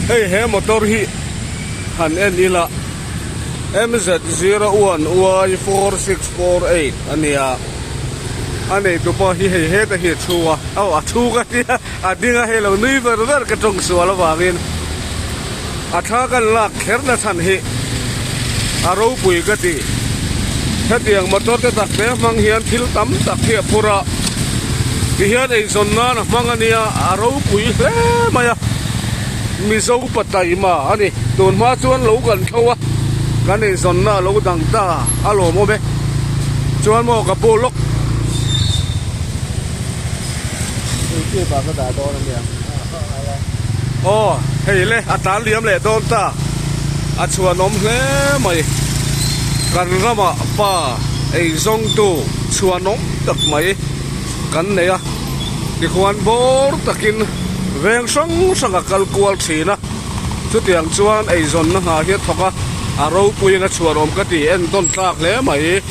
Hei he motor hi han en ila MZ01 Y4648 a nia a neitu pawh hi hei heta hi a thu a aw a thu ka tia a ding a hei lo nui ver ver ka tawng sual avangin a thla kan lak kher na chhan hi a ropui ka ti hetiang motor te tak te hmang hian thil tam tak hi a phur a tihian eizawn nan a hmang a nia a ropui hle mai a. Mizo pa taima a ni. Tun hma chuan lo kan thlo a, kan eizawnna a lo dang ta a lawmawm e. Chuan maw ka pu lawk. Youtube ah ka dah dawn a nia. Aw hei le a tlan liam leh dawn ta. A chhuanawm hle mai. Kan ramah pa eizawngtu chhuanawm tak mai kan nei a. Tikhuan bawr takin veng hrang hrang a kal kual thin a, chutiang chuan eizawnna hna hi a thawk a, a ropuiin a chhuanawm ka ti entawn tlak hle mai.